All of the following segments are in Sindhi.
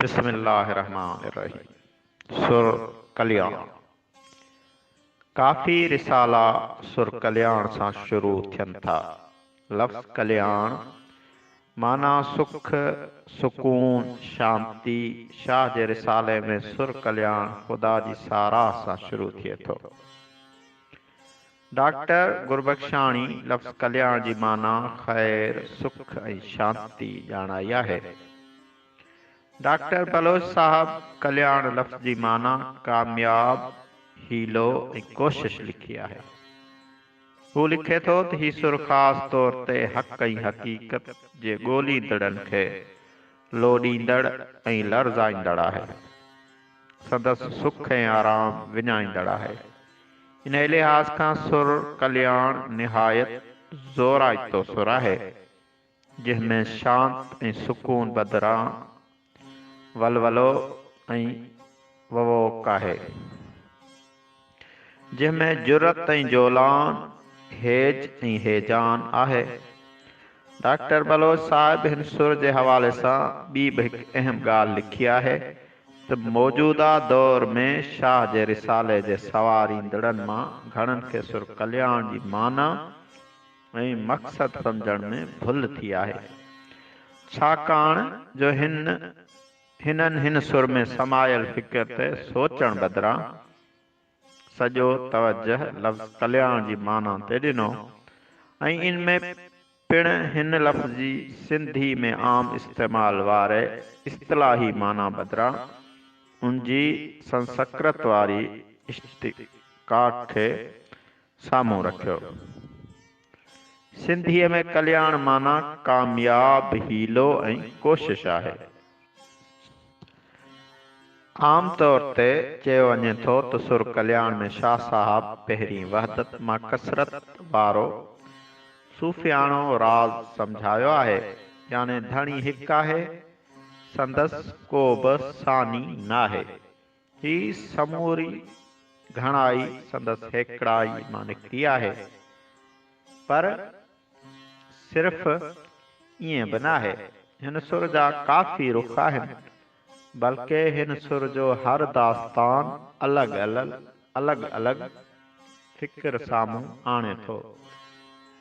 بسم الله الرحمٰن الرحيم سر ڪلياڻ ڪافي رسالا سر ڪلياڻ سان شروع ٿين ٿا. لفظ ڪلياڻ معنيٰ سک، سڪون، شانتي، شاهه جي رسالي ۾ سر ڪلياڻ خدا جي ساراهه سان شروع ٿئي ٿو. ڊاڪٽر گربخشاڻي لفظ ڪلياڻ جي معنيٰ خير، سک ۽ شانتي ڄاڻائي آهي. ڊاڪٽر بلوچ صاحب ڪلياڻ لفظ جي معنيٰ ڪامياب، حيلو ۽ ڪوشش لکي آهي. هو لکي ٿو ته هي سر خاص طور تي حق ۽ حقيقت جي ڳوليندڙن کي لوڏيندڙ ۽ لرزائيندڙ آهي. سندس سک ۽ آرام وڃائيندڙ آهي. انهيء لحاظ کان سر ڪلياڻ نهايت زورائتو سر آهي، جنهن ۾ شانت ۽ سڪون بدران ولولو ۽ ووڪ آهي. جنهن ۾ جرئت ۽ جولان، هيج ۽ هيجان آهي. ڊاڪٽر بلوچ صاحب هن سر جي حوالي سان ٻي به هڪ اهم ڳالهه لکي آهي ته موجوده دور ۾ شاهه جي رسالي جي سنواريندڙن مان گهڻن کي سر ڪلياڻ جي معنيٰ ۽ مقصد سمجهڻ ۾ ڀل ٿي آهي. ڇاڪاڻ جو هن هنن هن سر ۾ سمايل فڪر تي سوچڻ بدران سڄو توجهه لفظ ڪلياڻ جي معنيٰ تي ڏنو ۽ ان ۾ پڻ هن لفظ جي سنڌي ۾ عام استعمال واري اصطلاحي معنيٰ بدران ان جي سنسڪرت واري اشتقاق کي سامهون رکيو. سنڌيء ۾ ڪلياڻ معنيٰ ڪامياب حيلو ۽ ڪوشش آهي. عام طور تي چيو وڃي ٿو ته سر ڪلياڻ ۾ شاهه صاحب پهرين وحدت مان ڪثرت وارو صوفياڻو راز سمجهايو آهي، يعني ڌڻي هڪ آهي، سندس ڪو به ثاني ناهي. هي سموري گهڻائي سندس هيڪڙائي مان نڪتي آهي. پر صرف ائين به ناهي. هن سر جا ڪافي رخ آهن. بلڪه هن سر جو هر داستان الڳ الڳ الڳ فڪر سامهون آڻي ٿو.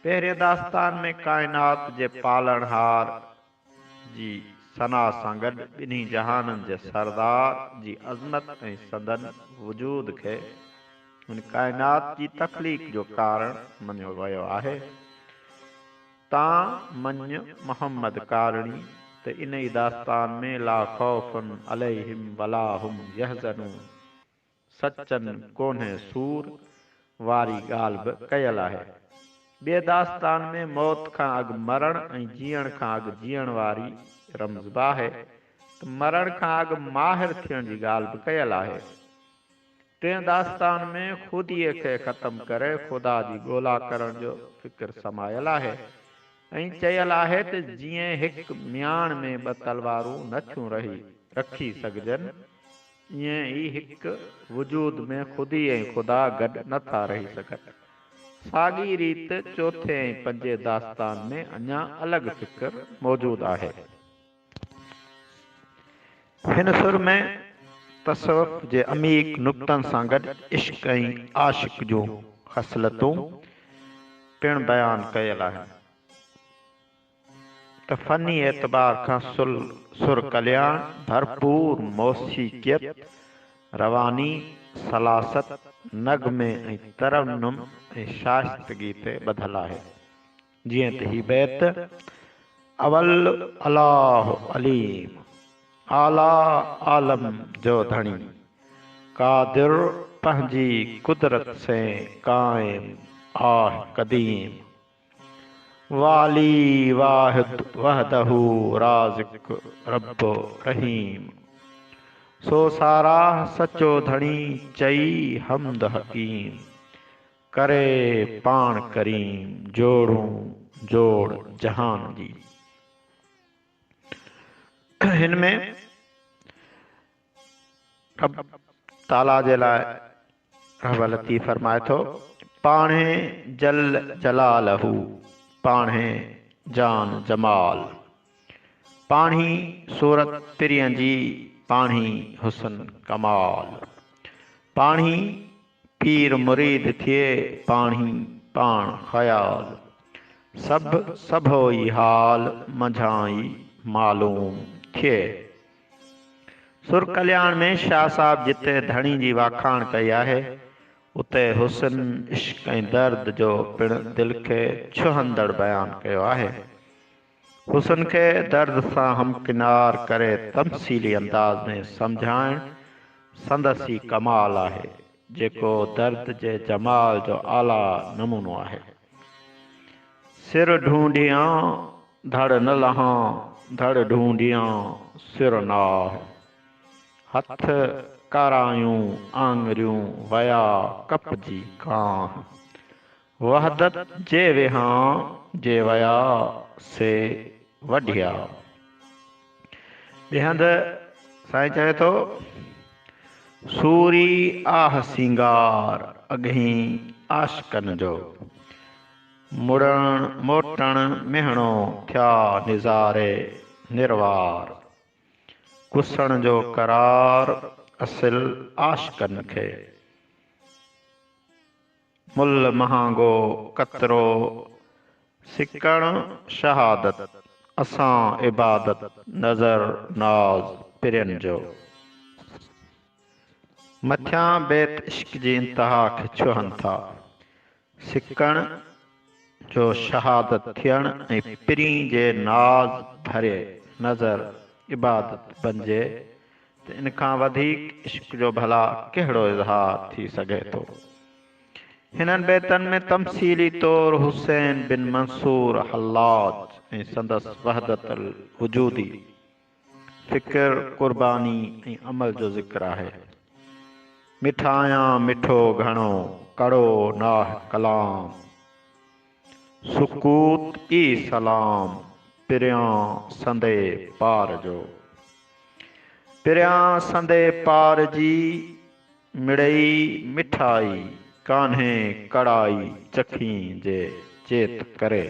پهرين داستان ۾ ڪائنات جي پالڻهار جي ثنا سان گڏ ٻنهي جهانن جي سردار جي عظمت ۽ سندن وجود کي هن ڪائنات جي تخليق جو ڪارڻ مڃيو ويو آهي. تان مڃ محمد ڪارڻي ته انهي داستان ۾ لا خوف عليهم ولا هم يحزنون سچن ڪونهي سور واري ڳالهه به ڪيل آهي. ٻئي داستان ۾ موت کان اڳ مرڻ ۽ جيئڻ کان اڳ جيئڻ واري رمز به آهي ته مرڻ کان اڳ ماهر ٿيڻ جي ڳالهه به ڪيل آهي. ٽئين داستان ۾ خوديء کي ختم ڪري خدا جي ڳولا ڪرڻ جو فڪر سمايل آهي ۽ چيل آهي ته جيئن هڪ مياڻ ۾ ٻه تلوارون نه ٿيون رهي رکي سگهجن ائين ئي هڪ وجود ۾ خودي ۽ خدا گڏ نه ٿا رهي سگهن. ساڳي ريت چوٿين ۽ پنجين داستان ۾ اڃا الڳ فڪر موجود آهي. هن سر ۾ تصوف جي عميق نڪتن سان گڏ عشق ۽ عاشق جون خصلتون پڻ بيان ڪيل آهن. ته فني اعتبار کان سر ڪلياڻ ڀرپور موسيقيت، رواني، سلاست، نغمي ۽ ترنم ۽ شائستگي تي ٻڌل آهي. جيئن ته هي بيت، اول الله عليم، اعليٰ عالم جو ڌڻي، قادر پنهنجي قدرت سين قائم آه قديم. والي واحد وحده رازق رب رحيم سو ساراهه سچو ڌڻي چئي حمد حڪيم ڪري پاڻ ڪريم جوڙون جوڙ جهان جي. هن ۾ رب تعاليٰ جي لاء رب لطيف فرمائي ٿو، پاڻهي جل جلاله، پاڻهي جان جمال، پاڻهي صورت پرينء جي، پاڻهي حسن ڪمال. پاڻهي پير مريد ٿئي، پاڻهي پاڻ خيال. سڀ سڀوئي حال منجهان ئي معلوم ٿئي. سر ڪلياڻ ۾ شاهه صاحب جتي ڌڻي جي واکاڻ ڪئي آهي، اتي حسن، عشق ۽ درد جو پڻ دل کي ڇهندڙ بيان ڪيو آهي. حسن کي درد سان همڪنار ڪري تمثيلي انداز ۾ سمجهائڻ سندس ئي ڪمال آهي، جيڪو درد جي جمال جو اعليٰ نمونو آهي. سر ڍونڍيان ڌڙ نه لهان، ڌڙ ڍونڍيان سر ناهه. هٿ ڪارايون آڱريون ويا ڪپجي ڪانهه. وحدت جي ويهان جي ويا سي وڍيا. ٻئي هنڌ سائين چوي ٿو، سوري آهه سينگار اڳهين عاشقن جو، مڙڻ موٽڻ مهڻو ٿيا نظاري نروار. ڪسڻ جو قرار اصل عاشقن کي. ملهه مهانگو قطرو سڪڻ شهادت، اسان عبادت نظر ناز پرين جو. مٿيان بيت عشق جي انتها کي ڇهن ٿا. سڪڻ جو شهادت ٿيڻ ۽ پرين جي ناز ڀري نظر عبادت بنجي ته ان کان وڌيڪ عشق جو ڀلا ڪهڙو اظهار ٿي سگهي ٿو. هنن بيتن ۾ تمثيلي طور حسين بن منصور حلاج ۽ سندس وحدت الوجودي فڪر، قرباني ۽ عمل جو ذڪر آهي. مٺايان مٺو گهڻو، ڪڙو ناهه ڪلام. سڪوت ئي سلام، پريان سندي پار جو. پريان سندي پار جي، مڙئي مٺائي، ڪانهي ڪڙائي، چکين جي چيت ڪري.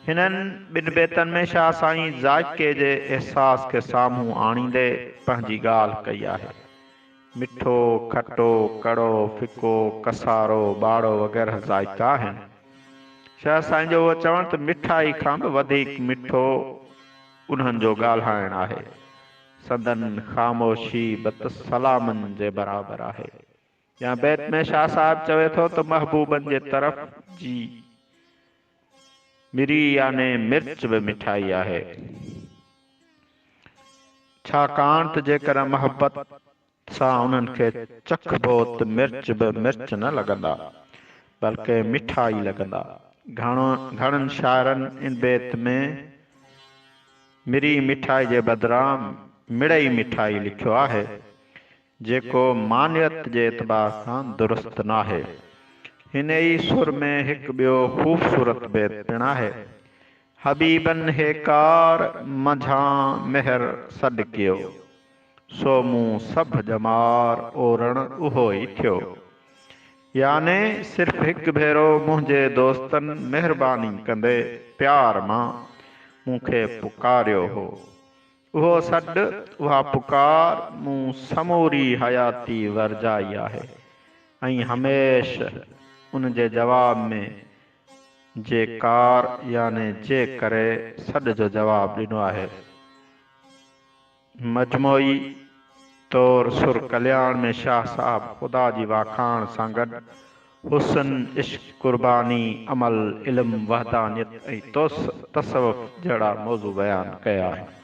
هنن ٻن بيتن ۾ شاهه سائين ذائقي جي احساس کي سامهون آڻيندي پنهنجي ڳالهه ڪئي آهي. مٺو، کٽو، ڪڙو، ڦڪو، ڪسارو، ٻاڙو وغيره ذائقا آهن. شاهه سائين جو اهو چوڻ ته مٺائي کان به وڌيڪ مٺو انهن جو ڳالهائڻ آهي. سندن خاموشي به ته سلامن جي برابر آهي. يا بيت ۾ شاهه صاحب چوي ٿو ته محبوبن جي طرف جي مري يعني مرچ به مٺائي آهي. ڇاڪاڻ ته جيڪڏهن محبت سان انهن کي چکبو ته مرچ به مرچ نه لڳندا، بلڪه مٺائي لڳندا. گهڻن شاعرن ان بيت ۾ مري مٺائي جي بدران مڙئي مٺائي لکيو آهي. جيڪو معنويت جي اعتبار کان درست ناهي. هن ئي سر ۾ هڪ ٻيو خوبصورت بيت پڻ آهي. حبيبن هيڪار منجهان مهر سڏ ڪيو، سو مون سڀ ڄمار اورڻ اهو ئي ٿيو. يعني صرف هڪ ڀيرو منهنجي دوستن مهرباني ڪندي پيار مان مون کي پڪاريو هو. اهو سڏ، اها پڪار مون سموري حياتي ورجائي آهي ۽ هميشھ ان جي جواب ۾ جي ڪار يعني جي ڪري سڏ جو جواب ڏنو آهي. مجموعي طور سر ڪلياڻ ۾ شاهه صاحب خدا جي واکاڻ سان گڏ حسن، عشق، قرباني، عمل، علم، وحدانيت ۽ تصوف جهڙا موضوع بيان ڪيا آهن.